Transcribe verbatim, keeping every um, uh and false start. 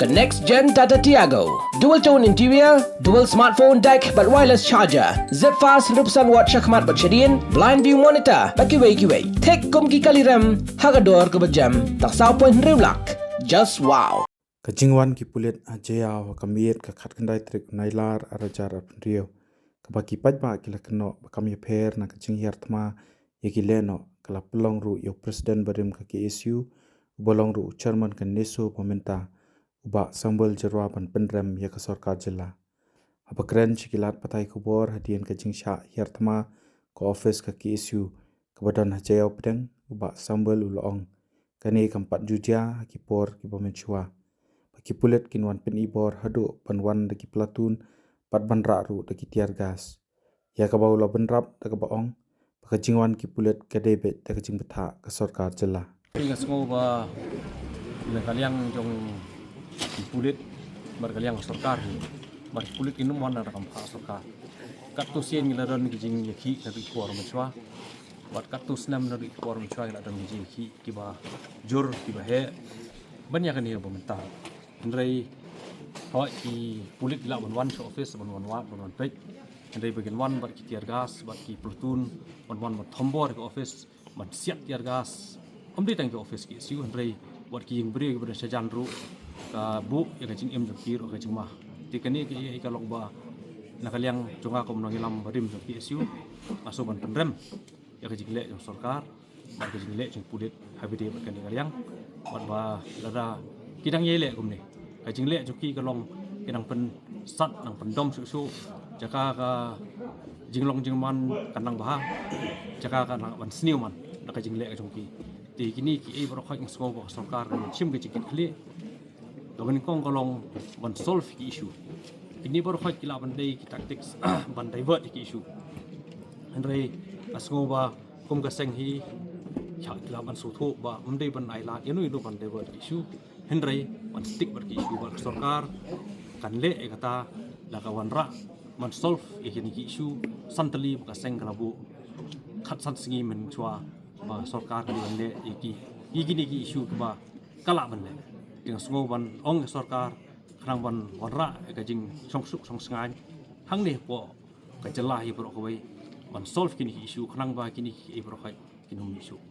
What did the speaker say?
Ka next gen Tata Tiago. Dual tone interior, dual smartphone deck bad wireless charger. Zip fast hynriew percent watt shakhmat bad shadien, blind view monitor bad kiwei kiwei. Thik kum ki kali rem ha ka dor kaba jem, tang saw point hynriew lak. Just wow. Ka jingwan ki pulit ha Jaïaw ha ka miet ka khatkhyndai tarik u Nailar arhajar arphew hynriew, kaba ki paidbah ki la kynnoh ba kam ïapher na ka jinghiar thma ïa ki lehnoh, ka la pynlong ruh ïa u president barim ka K S U, uba long ruh u chairman ka NESO ba mynta, u Bah Samuel Jyrwa, ban pynrem ïa ka sorkar jylla. Haba kren sha ki lad pathai khubor hadien ka jingshah hiar thma ka office ka K S U kaba don ha Jaïaw Pdeng, u Bah Samuel u la ong, kane kam pat ju jia ha ki por kiba mynshuwa, ba ki pulit kin wan pyni bor haduh ban wan da ki platoon bad ban rah ruh da ki tear gas. Ïa kaba u la bynrap da kaba ong ba ka jingwan ki pulit ka dei beit da ka jingbthah ka sorkar jylla. Nga sngew ba na ka liang jong ki pulit bad ka liang sorkar hi, bad ki pulit kin ym wan da kam bthah sorkar. Katto sien ngi la don ki jingïakhih naduh ki por mynshuwa, bad katto snem naduh ki por mynshuwa ngi la don ki jingïakhih kiba jur, kiba heh ban ïa kane ba mynta. Hynrei hooid, ki pulit ki lah ban wan sha office, ban wan wad, ban wan peit. Hynrei ba kin wan bad ki tear gas, bad ki platoon, ban wan ban thombor ka office, ban siat tear gas. Ym dei tang ka office K S U, hynrei bad ki ïing briew kiba don shajan ruh, ka buh ïa ka jingim jong ki ruh ka jingma. Te kane ka ïa ka long ba na ka liang jong nga kum u nongïalam barim jong K S U, nga sngew ban pynrem ïa ka jingleh jong sorkar bad ka jingleh jong pulit ha ba ïadei bad kane ka liang. Bad ba lada ki dang ïai leh kumne, ka jingleh jong ki ka long ki dang pynsat, dang pyndom shuh shuh, jaka ka jinglong jingman kan nang bha, jaka ka nang ban sniew man da ka jingleh jong ki. Te kine kiei baroh khoit nga sngew ba ka sorkar kan shim ka jingkitkhlieh kaba nyngkong ka long ban solve ki issue. Kine baroh khoit ki lah ban dei ki tactics ban divert ki issue. Hynrei nga sngew ba kum ka seng hi, ki lah ban sngewthuh ba ym dei ban ai lad ïano ïano ban divert ki issue, hynrei ban stick bad ki issue, bad ka sorkar kan leh ïa kata, la ka wanrah ban solve ïa kine ki issue. San tylli ba ka seng ka la buh khatsan sngi mynshuwa ba sorkar ka dei ban leh ïa ki, ïa kine ki issue kiba ka lah ban leh. Te nga sngew ban ong ïa sorkar khnang ban wanrah ïa ka jingshongsuk shongsngaiñ hangne hapoh ka jylla hi baroh kawei, ban solve kine ki issue khnang ba kine kiei baroh khoit kin ym issue.